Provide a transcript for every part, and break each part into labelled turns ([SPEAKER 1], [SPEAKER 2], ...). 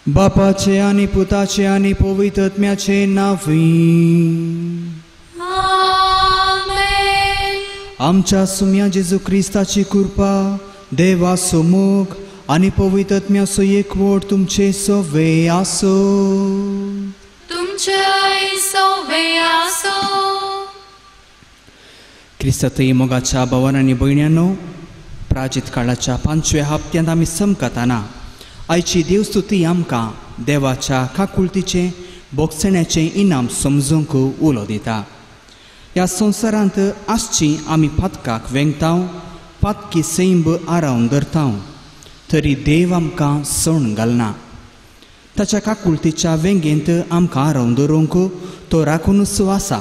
[SPEAKER 1] बापाचे आनी पुताचे आनी पवित्र आत्म्याचे नांवी
[SPEAKER 2] आमेन.
[SPEAKER 1] आमच्या सुम्या जेजू क्रिस्ताची कृपा, देवाचो मोग आनी पवित्र आत्म्याचो एकवट तुमचे सवे आसो.
[SPEAKER 2] तुमचेय सवे आसो.
[SPEAKER 1] क्रिस्तातय मोगाच्या भावान आनी भयण्यांनो, प्राचीत काळाच्या 5व्या हप्त्यांत आमी समकताना आयची देवस्तुती आमकां देवाच्या काकुळतीचें बोगसण्याचें इनाम समजूंक उलो दिता. ह्या संवसारांत आसची आमी पातकाक वेंगताव, पातकी सैंब आरावन धरताव, तरी देव आमकां सण घालना. ताच्या काकुळतीच्या वेंगेंत आमकां आरावन दवरूंक तो राखुनूच आसा.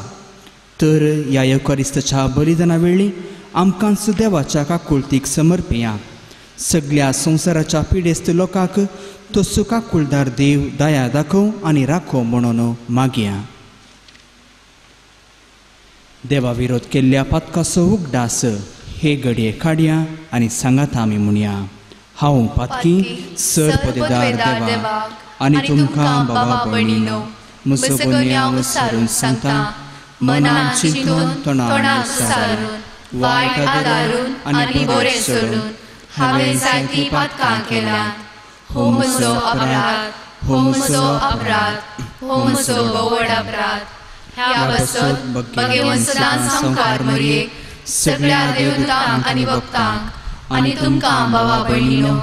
[SPEAKER 1] तर ह्या येवकारिस्ताच्या बलिदाना वेळी आमकांच देवाच्या काकुळतीक समर्पिया. सगळ्या संवसाराच्या पिडेस्त लोकांक तो सुकाकुळदार देव दया दाखोव आनी राखो म्हणून मागया. देवा विरोध केल्ल्या पातकाचो उगडास हे घडये काडया आनी सांगात आमी म्हणया, हांव पातकी सर पदेदार देवा आनी तुमकां बाबा भयणीनो म्हजो गुन्यांव सारून सांगता, मनान चिंतून तोंडान सारून वायट आदारून आनी बरें सोडून
[SPEAKER 2] हांवें जायतीं पातकां केल्यांत. हो म्हजो अपराध, हो म्हजो अपराध, हो म्हजो भोवड अपराध. ह्या पासत भगेवन सदांच सामकार मरयेक सगळ्या देवदूतांक आनी भक्तांक आनी तुमकां भावा भयणीनो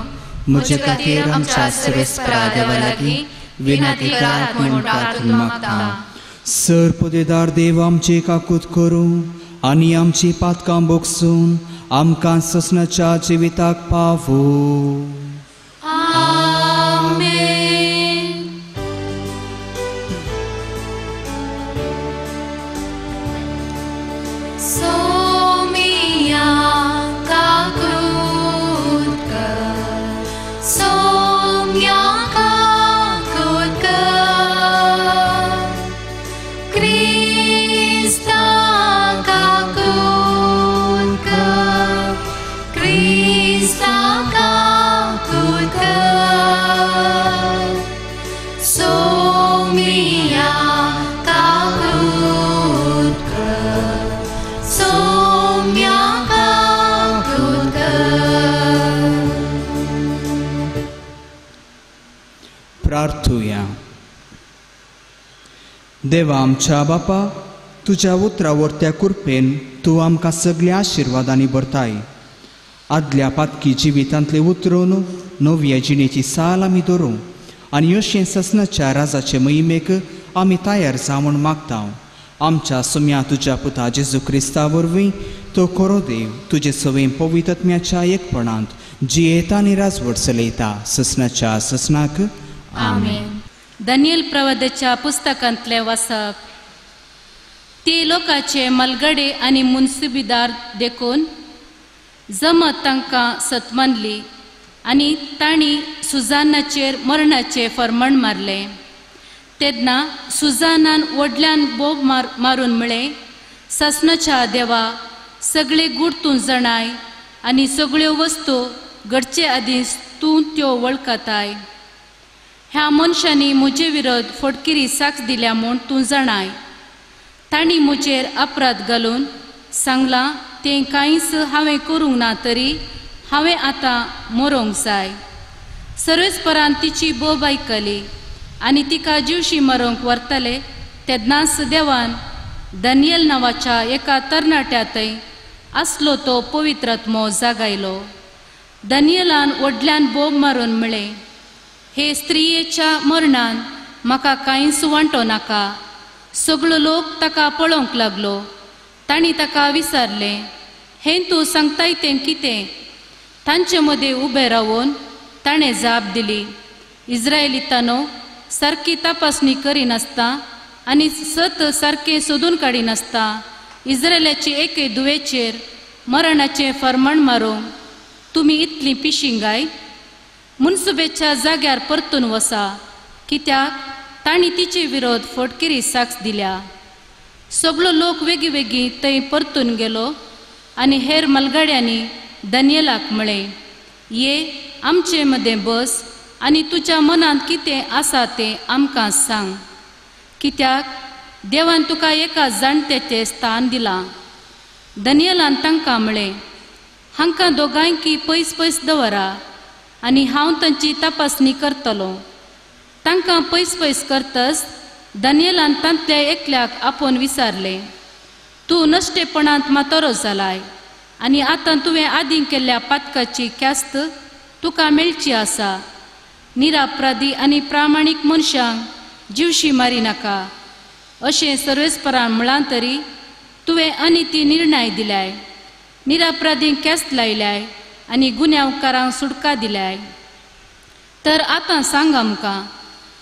[SPEAKER 1] म्हजे खातीर आमच्या सर्वेस्परा देवा लागीं विनंती करात म्हूण प्रार्थना मागता. सर पदेदार देव आमचे काकूत करूं आनी आमची पातकां बोगसून आमकां ससनाच्या जिविताक पावो.
[SPEAKER 2] आमेन. सोमिया काकूत कर, सोम्या काकूत कर, क्रिस्ता काकूत कर, क्रिस्ता काकूत कर, सोमिया काकूत कर, सोम्या काकूत कर.
[SPEAKER 1] प्रार्थुया. देवा आमच्या बापा, तुज्या उतरावरत्या कृपेन तूं आमकां सगल्या आशिर्वादांनी भरताय. आदल्या पातकी जिवितांतले उतरून नव्या जिणेची साल आमी धरूं आनी अशें ससनाच्या राजाचे मोहिमेक आमी तयार जावं मागता. आमच्या सुम्या तुज्या पुता जेजू क्रिस्ता वरवीं तो खरो देव तुजे सवें पवित्र आत्म्याच्या एकपणांत जियेता आनी राजवट चलयता ससनाच्या ससनाक.
[SPEAKER 2] आमेन.
[SPEAKER 3] दानियल प्रवादाच्या पुस्तकांतलें वाचप. ते लोकांचे मलगडे आनी मुन्सिबीदार देखून जमत तांकां सत मानली आनी तांणी सुजानाचेर मरणाचें फर्माण मारलें. तेन्ना सुजानान व्हडल्यान बोब मारून म्हळें, सासणाच्या देवा, सगळे गूढ तूं जाणाय आनी सगळ्यो वस्तू घडचे आदींच तूं त्यो वळखताय. ह्या मनशांनी म्हजे विरोध फटकिरी साक्ष दिल्या म्हूण तूं जाणाय. तांणी म्हजेर अपराध घालून सांगलां तें कांयच हांवें करूंक ना, तरी हांवें आतां मरोंक जाय. सर्वेस्परान तिची बोब आयकली आनी तिका जिवशी मरोंक व्हरतले तेन्नाच देवान दानियल नांवाच्या एका तरणाट्या थंय आसलो तो पवित्र आत्मो जागायलो. दानियलान व्हडल्यान बोब मारून म्हळें, हे स्त्रियेच्या मरणान म्हाका कांयच वांटो नाका. सगळो लोक ताका पळोवंक लागलो. तांणी ताका विचारलें, हें तूं सांगताय तें कितें? तांचे मदें उबें रावन ताणें जाप दिली, इज्रायलितानो, सारकी तपासणी करिनासता आनी सत सारकें सोदून काडिनासता इज्रायलाचे एके दुवेचेर मरणाचें फर्माण मारूंक तुमी इतलीं पिशिंगाय? मुन्सुबेच्या जाग्यार परतून वसा, कित्याक तांणी तिचे विरोध फटकिरी साक्ष दिल्या. सगळो लोक वेगीं वेगीं थंय परतून गेलो आनी हेर मलगाड्यांनी दानियलाक म्हळें, ये आमचे मदें बस, आनी तुज्या मनांत कितें आसा तें आमकां सांग, कित्याक देवान तुका एका जाणट्याचें स्थान दिलां. दनियलान तांकां म्हळें, हांकां दोगांयकी पयस पयस दवरा आनी हांव तांची तपासणी करतलो. तांकां पयस पयस करतच दनियलान तांतल्या एकल्याक आपोवन विचारलें, तूं नश्टेपणांत म्हातारो जालाय आनी आतां तुवें आदीं केल्ल्या पातकाची ख्यास्त तुका मेळची आसा. निरापराधी आनी प्रामाणीक मनशांक जिवशी मारी नाका अशें सर्वेस्परान म्हळां तरी तुवें अनिती निर्णय दिलाय, निरापराधींक ख्यास्त लायल्याय आनी गुन्यांवकारांक सुटका दिल्याय. तर आतां सांग आमकां,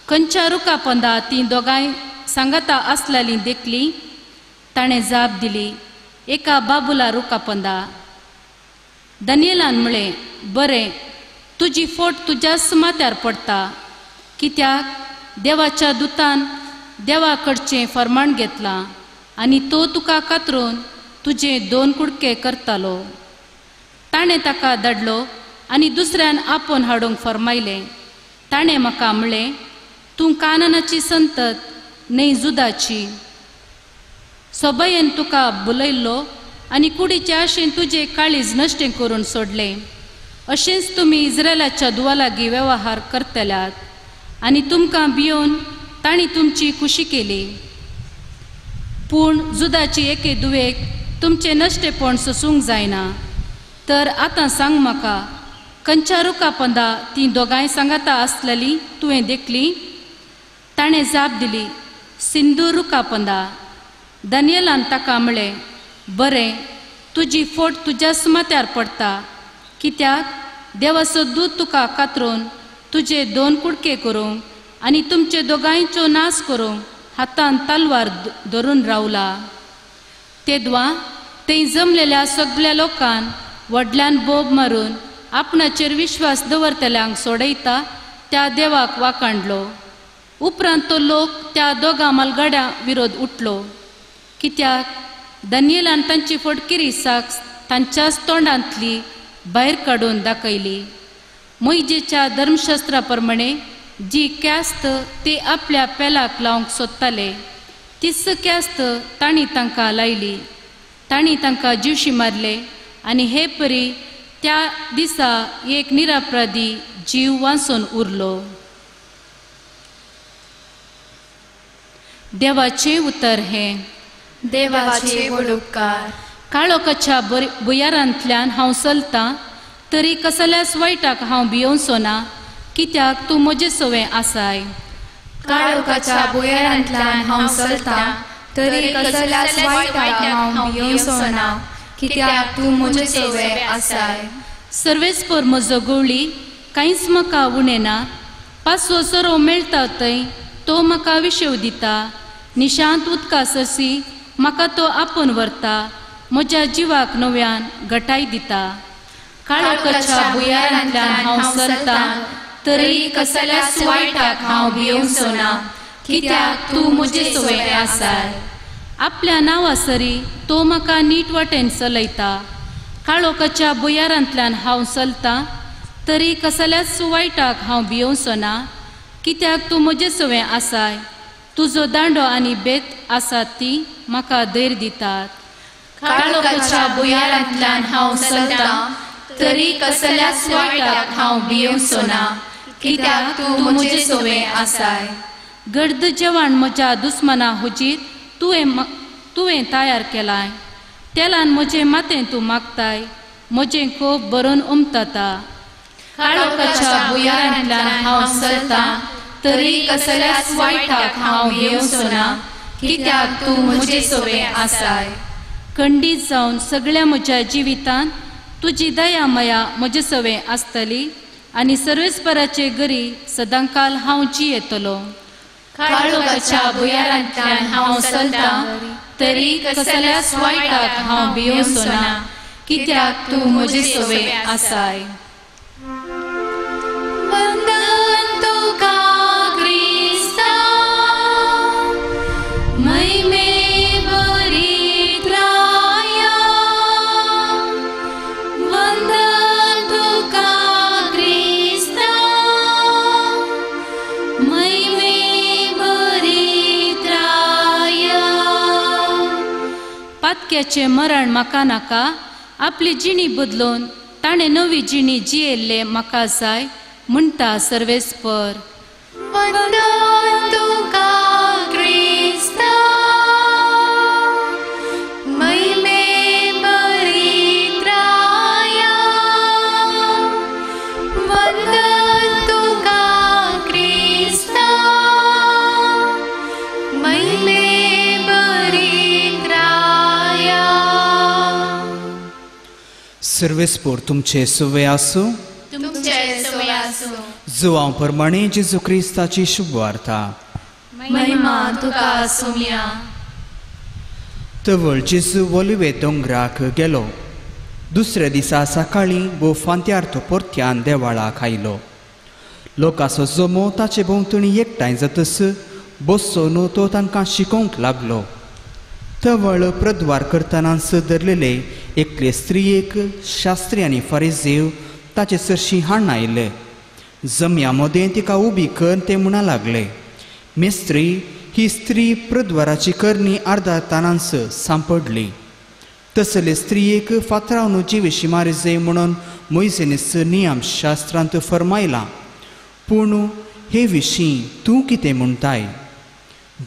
[SPEAKER 3] खंयच्या रुखा पोंदा तीं दोगांय सांगाता आसलेलीं देखली? ताणें जाप दिली, एका बाबुला रुखा पोंदा. दनियलान म्हळें, बरें, तुजी फोट तुज्याच माथ्यार पडटा, कित्याक देवाच्या दुतान देवा कडचें फर्माण घेतलां आनी तो तुका कातरून तुजे दोन कुडके करतालो. ताणें ताका धाडलो आनी दुसऱ्यान आपोवन हाडूंक फर्मायलें. ताणें म्हाका म्हळें, तूं काननाची संतत न्हय जुदाची. सोबायेन तुका बुलयल्लो आनी कुडीचे आशेन तुजें काळीज नश्टें करून सोडलें. अशेंच तुमी इस्रायलाच्या दुवा लागीं वेव्हार करतल्यात आनी तुमकां भियोवन तांणी तुमची खुशी केली. पूण जुदाची एके दुवेक तुमचें नश्टेपण सोसूंक जायना. तर आतां सांग म्हाका, खंयच्या रुखा पोंदा तीं दोगांय सांगाता आसलेलीं तुवें देखली? ताणें जाप दिली, सिंदूर रुखा पोंदा. दनियलान ताका म्हळें, बरें, तुजी फोट तुज्याच माथ्यार पडटा, कित्याक देवाचो दूत तुका कातरून तुजे दोन कुडके करूंक आनी तुमचे दोगांयचो नाश करूंक हातान तलवार धरून रावला. तेदवा थंय जमलेल्या सगल्या लोकान व्हडल्यान बोब मारून आपणाचेर विश्वास दवरतल्यांक सोडयता त्या देवाक वाकांडलो. उपरांत तो लोक त्या दोगां मालगाड्यां विरोध उठलो, कित्याक दनियलान तांची फटकिरी साक्ष तांच्याच तोंडांतली भायर काडून दाखयली. मोहिजेच्या धर्मशास्त्रा प्रमाणे जी ख्यास्त ते आपल्या पेलाक लावंक सोदताले तीच ख्यास्त तांणी तांकां लायली. तांणी तांकां जिवशी मारले आनी हे परी त्या दिसा एक निरापराधी जीव वांचून उरलो. देवाचें उतर हें.
[SPEAKER 2] देवाचे व्हड उपकार.
[SPEAKER 3] काळोखाच्या भुंयारांतल्यान हांव चलतां तरी कसल्याच वायटाक हांव भियोवचो ना, कित्याक तूं म्हजे सवें आसाय.
[SPEAKER 2] काळोखाच्या भुंयारांतल्यान हांव चलतां तरी कसल्याच वायटाक हांव भियोवचो ना, कित्याक तूं म्हजे सवें आसाय.
[SPEAKER 3] सर्वेस्पर म्हजो गवळी, कांयच म्हाका उणें ना. पासो सोरो मेळटा थंय तो म्हाका विशेव दिता. निशांत उदका सरशी म्हाका तो आपोवन व्हरता. म्हज्या जिवाक नव्यान घटाय दिता. काळोखाच्या भुंयारांतल्यान हांव चलतां तरी कसल्याच वायटाक हांव भियोवचो ना, कित्याक तूं म्हजे सवें आसाय. आपल्या नांवा सरी तो म्हाका नीट वाटेन चलयता. काळोखाच्या भुंयारांतल्यान हांव चलतां तरी कसल्याच वायटाक हांव भियोवचो ना, कित्याक तूं म्हजे सवें आसाय. तुजो दांडो आनी बेत आसात ती म्हाका धैर्य दितात.
[SPEAKER 2] काळोखाच्या भुंयारांतल्यान हांव चलतां तरी कसल्याच वायटाक हांव भियोवचो ना, कित्याक तूं म्हजे सवें आसाय.
[SPEAKER 3] गर्द जेवण म्हज्या दुस्मना हुजीर तुवें तयार केलाय. तेलान म्हजें माथें तूं मागताय. म्हजें कोप भरून उमतता.
[SPEAKER 2] काळोखाच्या भुंयारांतल्यान हांव चलतां तरी कसल्याच वायटाक हांव भियोवचो ना, कित्याक तूं म्हजे सवें आसाय.
[SPEAKER 3] खंडीत जावन सगळ्या म्हज्या जिवितांत तुजी दया माया म्हजे सवें आसतली आनी सर्वेस्पराचे घरी सदांकाल हांव जियेतलो.
[SPEAKER 2] काळोखाच्या भुंयारांतल्यान हांव चलतां तरी कसल्याच वायटाक हांव भियोवचो ना, कित्याक तूं म्हजे सवें आसाय.
[SPEAKER 3] वंदन तुका क्रिस्ता, महिमे भरीत राया. वंदन तुका क्रिस्ता, पातक्याचें मरण म्हाका नाका, आपली जिणी बदलून ताणें नवी जिणी जियेल्लें म्हाका जाय म्हणटा सर्वेस्पर.
[SPEAKER 2] वंदन तुका क्रिस्ता, महिमे परित्राया. वंदन तुका क्रिस्ता, महिमे परित्राया.
[SPEAKER 1] सर्वेस्पर तुमचे सुवे आसूं.
[SPEAKER 2] तुमचे सुवे आसूं.
[SPEAKER 1] जुवांव प्रमाणे जेजू क्रिस्ताची शुभवार्ता.
[SPEAKER 2] महिमा तुका सुम्या.
[SPEAKER 1] तवळ जेजू ओलिवे दोंगराक गेलो. दुसऱ्या दिसा सकाळीं भोव फांत्यार तो परत्यान देवाळाक आयलो. लोकांचो जमो ताचे भोंवतणी एकठांय जातस बसोन तो तांकां शिकोवंक लागलो. तवळ प्रद्वार करतनाच धरलेले एकले स्त्रियेक शास्त्री आनी फारिजेव ताचे सरशी हाडून आयले. जमया मदें तिका उबी कर ते म्हणा लागले, मिस्त्री, ही स्त्री प्रद्वाराची करणी अर्दा तानांस सांपडली. तसले स्त्रियेक फातरावन जिवेशी मारिजे म्हणून मोयजेनीस नियम शास्त्रांत फरमायलां, पूण हे विशीं तूं कितें म्हणटाय?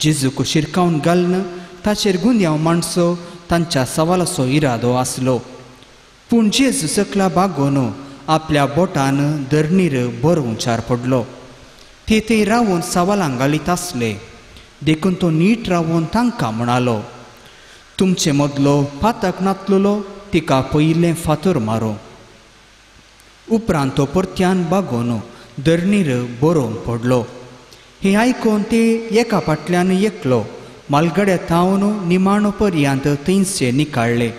[SPEAKER 1] जेजूक शिरकावन घालून ताचेर गुन्यांव मांडचो तांच्या सवालाचो इरादो आसलो. पूण जेजू सकला बागोवन आपल्या बोटान धरणीर बरोवंचार पडलो. ते थंय रावून सवालां घालीत आसले. देखून तो नीट रावून तांकां म्हणालो, तुमचे मदलो पातक नातलेलो तिका पयलें फातर मारो. उपरांत तो परत्यान बागोवन धरणीर बरोवंक पडलो. हें आयकून ते एका फाटल्यान एकलो मालगड्या थावन निमाणो पर्यंत थंयचे निकाळ्ळे.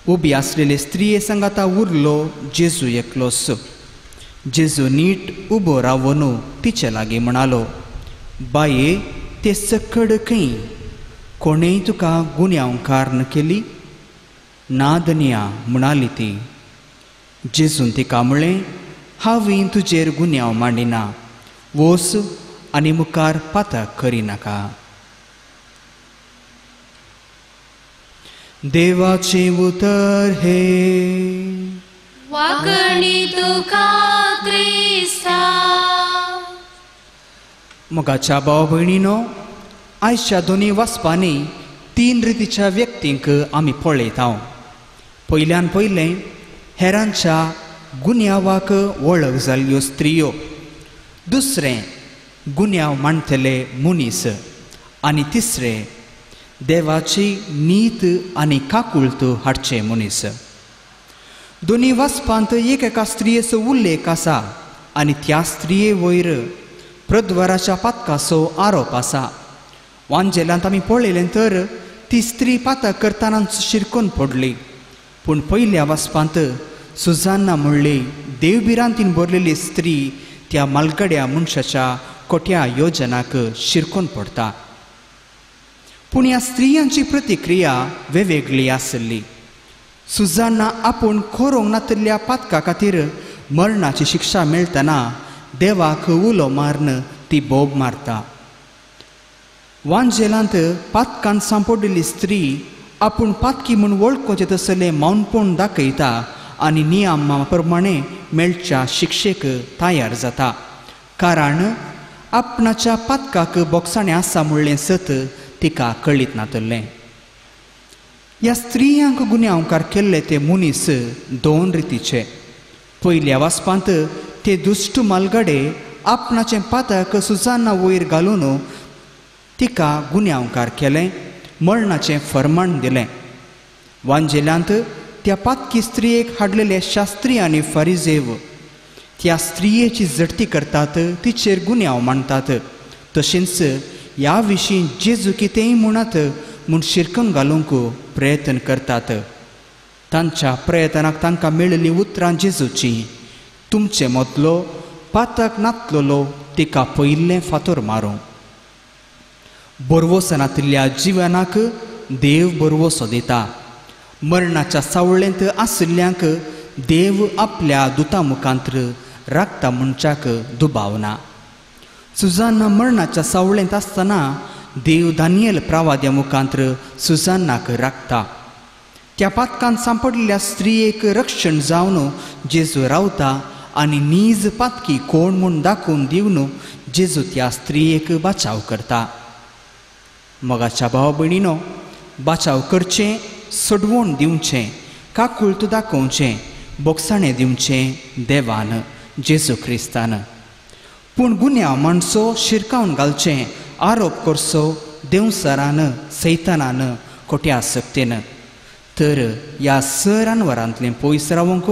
[SPEAKER 1] उबी आसलेले स्त्रिये सांगाता उरलो जेजू एकलोच. जेजू नीट उबो रावन तिचे लागीं म्हणालो, बाये, ते सकड खंय? कोणेय तुका गुन्यांवकार केली? ना धनया, म्हणाली ती. जेजून तिका म्हळें, हांवें तुजेर गुन्यांव मांडिना, वोस आनी मुखार पातक करिनाका. देवाचें उतर हे.
[SPEAKER 2] वाकणी तुका क्रिस्ता.
[SPEAKER 1] मोगाच्या भाव भयणीनो, आयच्या दोनी वाचपांनी तीन रितीच्या व्यक्तींक आमी पळयता. पयल्यान पयलें हेरांच्या गुन्यांवाक वळख जाल्ल्यो स्त्रियो, दुसरें गुन्यांव मांडटले मनीस, आनी तिसरें देवाची नीत आनी काकुळत हाडचे मनीस. दोनी वाचपांत एक एका स्त्रियेचो उल्लेख आसा आनी त्या स्त्रिये वयर प्रद्वाराच्या पातकाचो आरोप आसा. वांजेलांत आमी पळयलें तर ती स्त्री पातक करतनाच शिरकून पडली. पूण पयल्या वाचपांत सुजान्ना म्हणली देवभिरांतीन भरलेली स्त्री त्या मालगड्या मनशाच्या खोट्या योजनाक शिरकून पडटा. पूण ह्या स्त्रियांची प्रतिक्रिया वेगवेगळी आसली. सुजान्ना आपूण खोरोंक नातिल्ल्या पातका खातीर मरणाची शिक्षा मेळटना देवाक उलो मारून ती बोब मारता. वांजेलांत पातकान सांपडिल्ली स्त्री आपूण पातकी म्हूण वळखोचें तसलें मौनपण दाखयता आनी नियमा प्रमाणे मेळच्या शिक्षेक तयार जाता, कारण आपणाच्या पातकाक बोगसाणें आसा म्हणलें सत तिका कळीत नातलें. ह्या स्त्रियांक गुन्यांवकार केल्ले ते मनीस दोन रितीचे. पयल्या वाचपांत ते दुश्ट मालगडे आपणाचें पातक सुजाना वयर घालून तिका गुन्यांवकार केलें, मरणाचें फर्माण दिलें. वांजेल्यांत त्या पातकी स्त्रियेक हाडलेले शास्त्री आनी फारिजेव त्या स्त्रियेची झडती करतात, तिचेर गुन्यांव मांडटात. तशेंच ह्या विशीं जेजू कितेंय म्हणत म्हूण शिरकून घालूंक प्रयत्न करतात. तांच्या प्रयत्नाक तांकां मेळिल्लीं उतरां जेजूचीं, तुमचे मदलो पातक नातलेलो तिका पयिल्लें फातर मारूं. बरवोसो नातिल्ल्या जिवनाक देव बरवोसो दिता. मरणाच्या सावळेंत आशिल्ल्यांक देव आपल्या दुता मुखांत राखता म्हणच्याक दुबाव ना. सुजान्ना मरणाच्या सावळेंत आसतना देव दानियल प्रावाद्या मुखांत सुजान्नाक राखता. त्या पातकान सांपडलेल्या स्त्रियेक रक्षण जावन जेजू रावता आनी नीज पातकी कोण म्हूण दाखोवन दिवन जेजू त्या स्त्रियेक बाचाव करता. मोगाच्या भाव भयणीनो, बाचाव करचें, सोडवण दिवचें, काकुळट दाखोवचें, बोगसाणें दिवचें देवान जेजू क्रिस्तान. पूण गुन्यांव माणसो शिरकावन घालचें, आरोप करचो देवसरान, सैतानान, खोट्या सक्तेन. तर ह्या सरानवरांतलें पयस रावंक,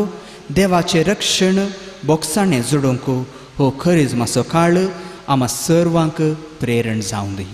[SPEAKER 1] देवाचें रक्षण बोगसाणें जोडूंक हो खरेजमाचो काळ आमा सर्वांक प्रेरण जावं दी.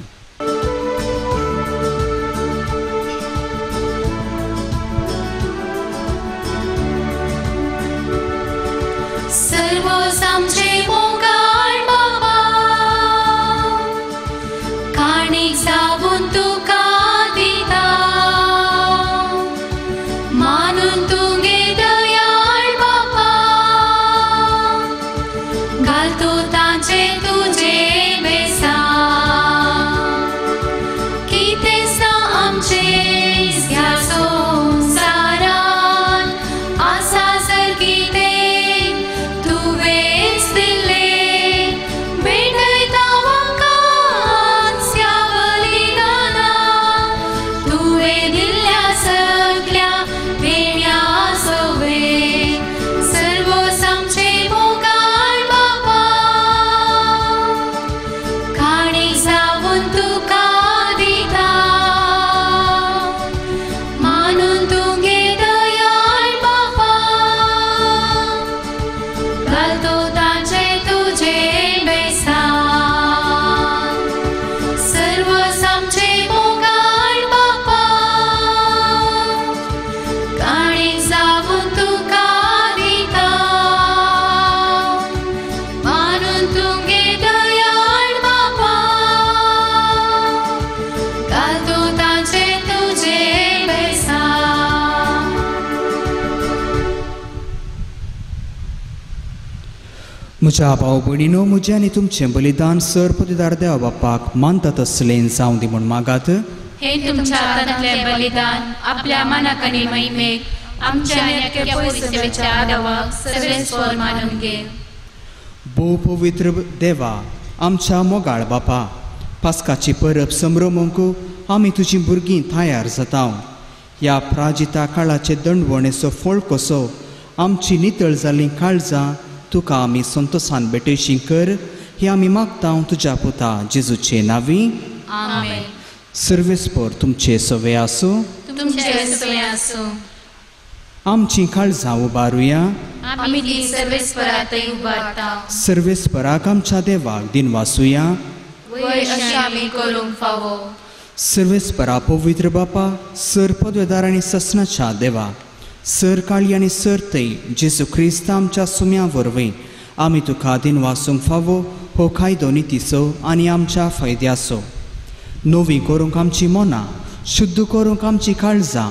[SPEAKER 1] म्हज्या भाव भयणीनो, म्हजें आनी तुमचें बलिदान सर पतिदार देवा बापाक मानता तसलें जावं दी म्हूण मागात.
[SPEAKER 2] हे तुमच्या हातांतलें बलिदान आपल्या मनाक आनी महिमेक आमच्या आनी आदावाक सर्वेस्पर मानून घे.
[SPEAKER 1] भोव पवित्र देवा, आमच्या मोगाळ बापा, पास्काची परब संभ्रमूंक आमी तुजीं भुरगीं तयार जाता. ह्या प्राजिता काळाचे दंडवणेचो फळ कसो आमची नितळ जाल्लीं काळजां तुका आमी संतोसान भेटयशी कर, हे आमी मागता तुज्या पुता जेजूचे नांवी.
[SPEAKER 2] आमेन.
[SPEAKER 1] सर्वेस्पर तुमचे सवे आसूं.
[SPEAKER 2] तुमचे सवे आसूं.
[SPEAKER 1] आमची काळजां उबारुया.
[SPEAKER 2] आमी ती सर्वेस्परातय उबारता.
[SPEAKER 1] सर्वेस्पराक आमच्या देवाक दिनवासुया.
[SPEAKER 2] वय अशें आमी करूंक फावो.
[SPEAKER 1] सर्वेस्परा पवित्र बापा, सर पदवेदार आनी ससनाच्या देवा, सर काळी आनी सर तय जेजू क्रिस्त आमच्या सुम्या वरवीं आमी तुका दिनवासूंक फावो हो कायदो नितीचो आनी आमच्या फायद्याचो. नवी करूंक आमची मनां, शुद्ध करूंक आमची काळजां,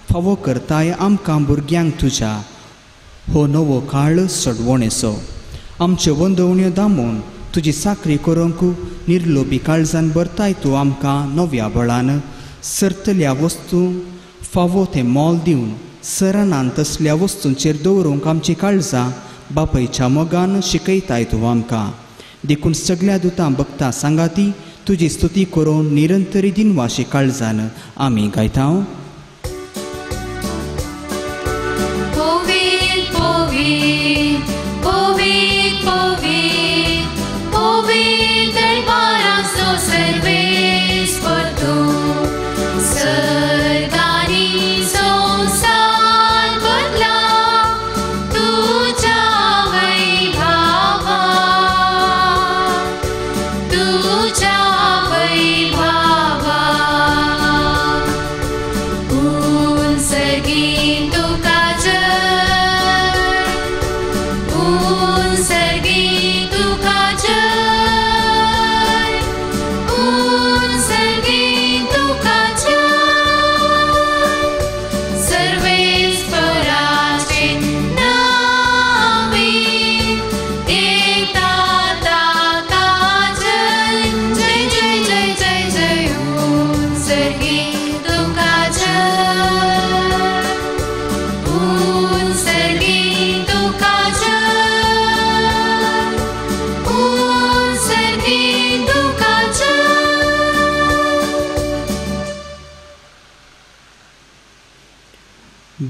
[SPEAKER 1] फावो करताय आमकां भुरग्यांक तुज्या हो नवो काळ सोडवणेचो. आमच्यो वंदवण्यो दामून तुजी साकरी करूंक निर्लोपी काळजान भरताय तूं आमकां नव्या बळान. सरतल्या वस्तू फावो तें मोल दिवन सरानान तसल्या वस्तूंचेर दवरूंक आमची काळजां बापयच्या मोगान शिकयताय तूं आमकां. देखून सगळ्या दुतां भक्तां सांगाती तुजी स्तुती करून निरंतरी दिनवाशी काळजान आमी गायता.
[SPEAKER 2] तुका जय।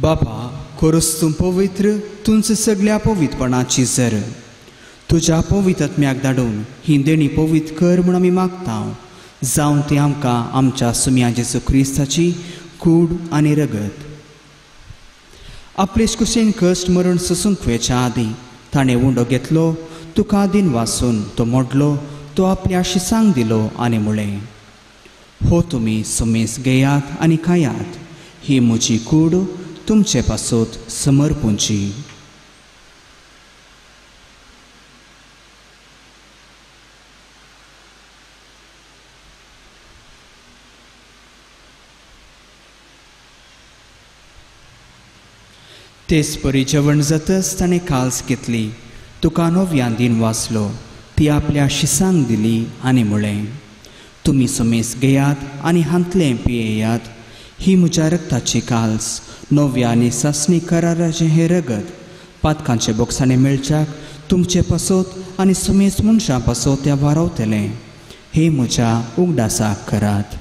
[SPEAKER 1] बाबा खरोच तूं पवित्र, तुमचे सगळ्या पवित्रपणाची जर तुज्या पवित्र आत्म्याक धाडून ही देणी पवित्र कर म्हूण आमी मागता, जावन ती आमकां आमच्या सुम्या जेजू क्रिस्ताची कूड आनी रगत. आपले कुशीन कश्ट मरण सोसूंक वेच्या आदीं ताणें उंडो घेतलो, तुका दिन वासून तो मोडलो, तो आपल्या शिसांक दिलो आनी म्हळें, हो तुमी सुमेस घेयात आनी खायात, ही म्हजी कूड तुमचे पासत समर्पूंची. तेच परी जेवण जातच ताणें काल्स घेतली, तुका नव्यान दिन वाचलो, ती आपल्या शिसांक दिली आनी म्हळें, तुमी सुमेस घेयात आनी हांतलें पियेयात, ही म्हज्या रक्ताची काल्स, नव्या आनी सासणी कराराचें हें रगत पातकांचे बोक्सांनी मेळच्याक तुमचे पासत आनी सुमेस मनशां पासत तें वारवतलें. हे म्हज्या उगडासाक करात.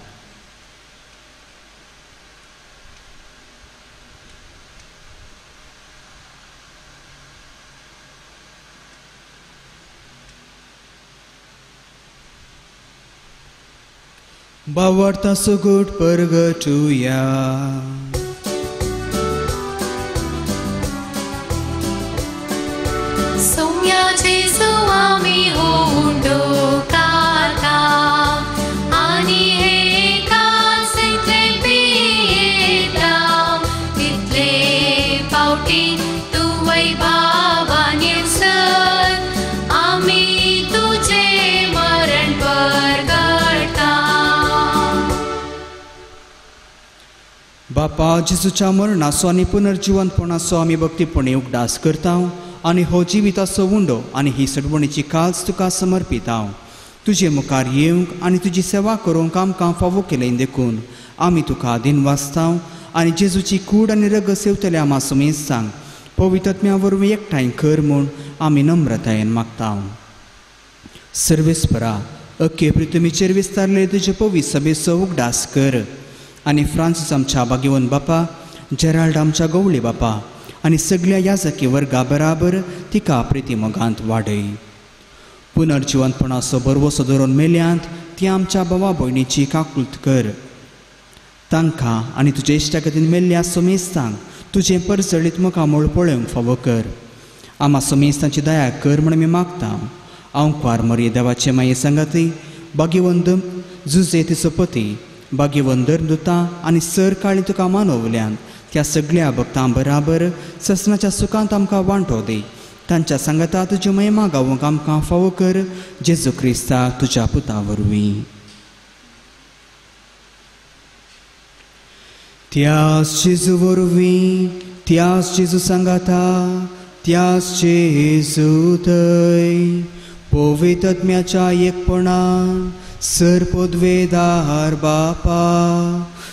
[SPEAKER 1] बावर्ता सुगूट परगटुया.
[SPEAKER 2] सौम्या जेजू आमी उंडो खाता आनी हे कासेंतले पियेता, तितले फावटी तूं वैभावान येवसर आमी तुजें मरण परगटा.
[SPEAKER 1] बापा जेजूच्या मरणाचो आनी पुनर्जिवंतपणाचो आमी भक्तीपणी उगडास करता आनी हो जिविताचो उंडो आनी ही सडवणीची काल्स तुका समर्पिता. तुजे मुखार येवंक आनी तुजी सेवा करूंक आमकां फावो केलें देखून आमी तुका दिनवासता आनी जेजूची कूड आनी रगत सेवतल्या आमा सुमेस्तांक पवित्र आत्म्या वरवीं एकठांय कर म्हूण आमी नम्रतायेन मागता. सर्वेस्परा अख्खे पृथ्वीचेर विस्तारले तुजे पवित्र सभेचो उगडास कर आनी फ्रांसीस आमच्या भाग्यवंत बापा, जेराल्ड आमच्या गवळी बापा आनी सगळ्या याजकी वर्गा बराबर तिका प्रिती मोगांत वाडय. पुनर्जिवंतपणाचो भरवसो धरून मेल्यांत ती आमच्या भावा भयणीची काकूत कर. तांकां आनी तुजे इश्टागतीन मेल्ल्या सुमेस्तांक तुजें परजळीत मुखामळ पळोवंक फावो कर. आमा सुमेस्तांची दया कर म्हूण आमी मागता. आंकवार मरी देवाचे माये सांगाती भाग्यवंत जुजे तिचो पती भाग्यवंत धर्मदुतां आनी सर काळी तुका मानवल्यान त्या सगळ्या भक्तां बराबर ससनाच्या सुखांत आमकां वांटो दी. तांच्या सांगाता तुज्यो महिमा गावंक आमकां फावो कर, जेजू क्रिस्ता तुज्या पुता वरवीं. त्यास जेजू वरवीं, त्यास जेजू सांगाता, त्यास जेजू थंय पवित्र आत्म्याच्या एकपणान सर पदवेदार बापा,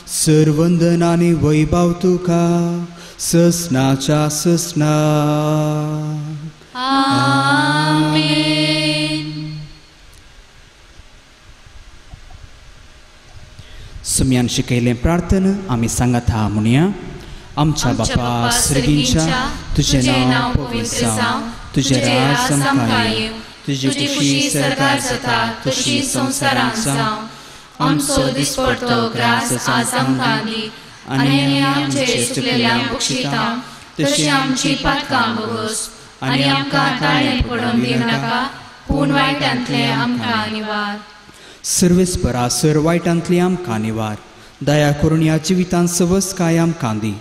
[SPEAKER 1] सर वंदन आनी वैभव तुका ससनाच्या ससना.
[SPEAKER 2] आमेन.
[SPEAKER 1] सुम्यान शिकयलें प्रार्थना आमी सांगाता म्हणया. आमच्या बापा सर्गींच्या, तुजें नांव पवित्र जावं, तुजें राज आमकां येवं, तुजी खुशी सरकार जाता तशी संवसारांत जावं.
[SPEAKER 2] आमचो दिसपडतो ग्रास आज आमकां दी आनी आमचे चुकलेल्यांक बक्षिता तशी आमची पातकां भोगोस आनी आमकां ताळें पडोवन दिनाका, पूण वायटांतलें आमकां निवार.
[SPEAKER 1] सर्वेस्परा सर वायटांतली आमकां निवार. दया करून ह्या जिवितांत सवस काय आमकां दी.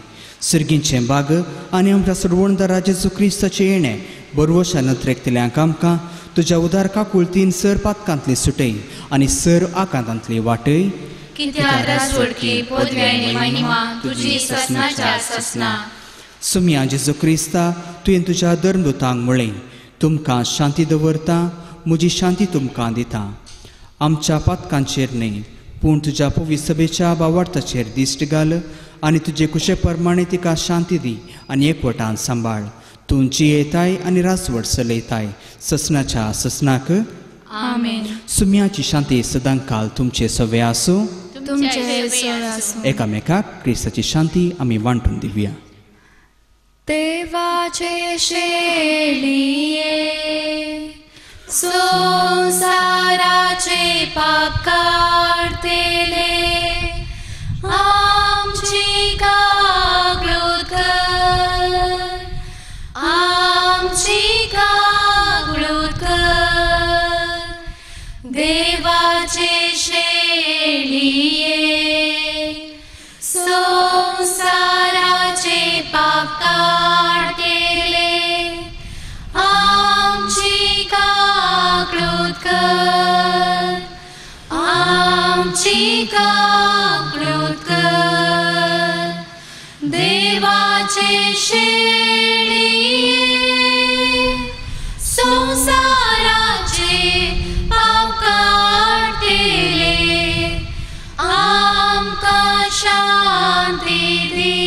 [SPEAKER 1] सर्गींचें बाग आनी आमच्या सोडवणदारा जेजू क्रिस्ताचें येणें बरवशान नत्रेकतल्यांक आमकां तुज्या उदार काकुळतीन सर पातकांतली सुटय आनी सर आकांतांतली वाटय.
[SPEAKER 2] कित्याक राजवडकी पदवी आनी महिमा तुजी ससनाच्या ससना.
[SPEAKER 1] सुम्या जेजू क्रिस्ता, तुवें तुज्या धर्मदुतांक म्हळें, तुमकां शांती दवरता, म्हजी शांती तुमकां दिता. आमच्या पातकांचेर न्हय पूण तुज्या पवित्र सभेच्या बावार्थाचेर दिश्ट घाल आनी तुजे कुशे प्रमाणे तिका शांती दी आनी एकवटान सांबाळ. तूं जियेताय आनी रासवट चलयताय ससनाच्या ससनाक.
[SPEAKER 2] आमेन.
[SPEAKER 1] सुम्याची शांती सदांकाल तुमचे सवे आसूं.
[SPEAKER 2] तुमचे सवे आसूं.
[SPEAKER 1] एकामेकाक क्रिस्ताची शांती आमी वांटून दिवया.
[SPEAKER 2] देवाचे शेळये संसाराचे पाप काडतले आमची काकळूत कर, आमची काकळूत कर. देवाचे शेळये संसाराचे पाप काडतले आमची काकळूत कर, आमची काकळूत कर. देवाचे शेळये संसाराचे पाप काडतले आमकां शांती दी,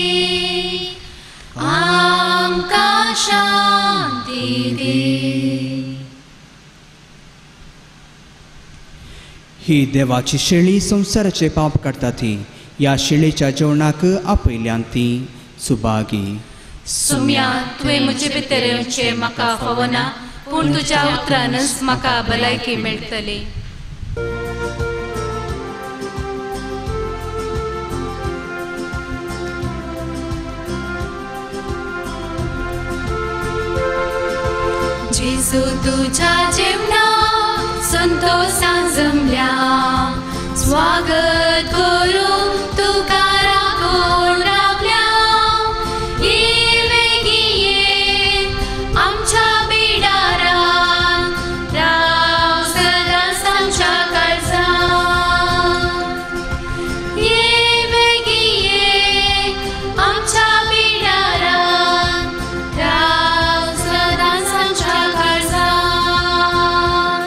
[SPEAKER 2] आमकां शांती दी.
[SPEAKER 1] ही देवाची शेळी संवसाराचे पाप काडटा ती ह्या शेळीच्या जेवणाक आपयल्यान ती सुभागी.
[SPEAKER 3] सुम्या तुवें म्हजे भितर येवचें म्हाका फावना, पूण तुज्या उतरानच म्हाका भलायकी मेळटली.
[SPEAKER 2] जेजू तुज्या जेवणाक संतोषान जमल्या, स्वागत करूं तुका राखून रावल्या. ये बेगीन ये आमच्या बिडारान, राव सदांच आमच्या काळजान. ये बेगीन ये आमच्या बिडारान, राव सदांच आमच्या काळजान.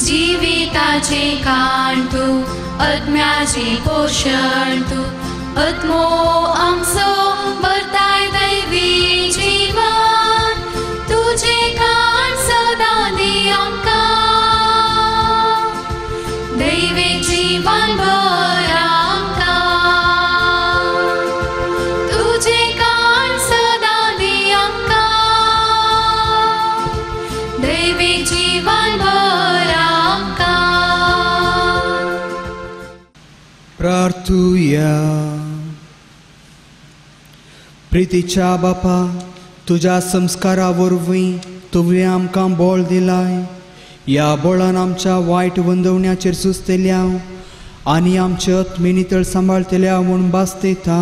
[SPEAKER 2] जिविताचे काण तूं, आत्म्याचे पोशण तूं, आत्मो आमचो भरताय दैवी जीवन. तुजें काण सदां दी आमकां, दैवी जीवन भर आमकां. तुजें काण सदां दी आमकां, दैवी जीवन भर आमकां.
[SPEAKER 1] प्रार्थुया. प्रितीच्या बापा, तुज्या संस्कारा वरवीं तुवें आमकां बळ दिलाय. ह्या बळान आमच्या वायट वंदवण्याचेर सुचतल्या आनी आमचे आत्मे नितळ सांबाळतल्या म्हूण भासतेता.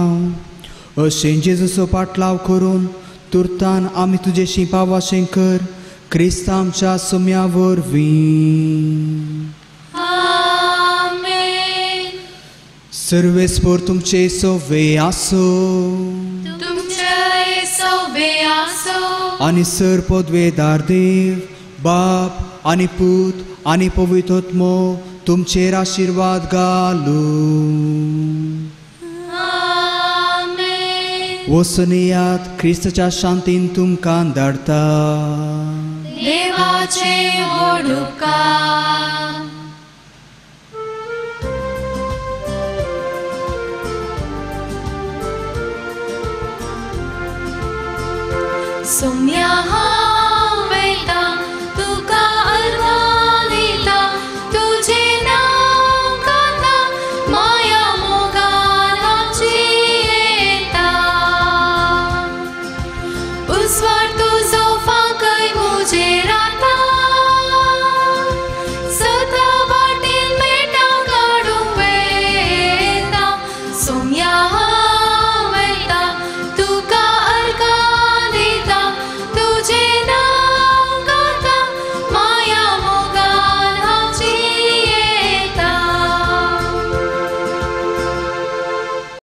[SPEAKER 1] अशें जेजूचो पाटलाव करून तुर्तान आमी तुजेशी पावाशें कर, क्रिस्त आमच्या सुम्या वरवीं.
[SPEAKER 2] आमेन.
[SPEAKER 1] सर्वेस्पोर तुमचे सोवे आसो,
[SPEAKER 2] तुमचे सोवे आसो.
[SPEAKER 1] आनी सर पदवेदार देव बाप आनी पूत आनी पवित्र आत्मो तुमचेर आशिर्वाद घालूं.
[SPEAKER 2] आमेन.
[SPEAKER 1] वचून येयात, क्रिस्ताच्या शांतीन तुमकां धाडटा.
[SPEAKER 2] देवाचे व्हड उपकार.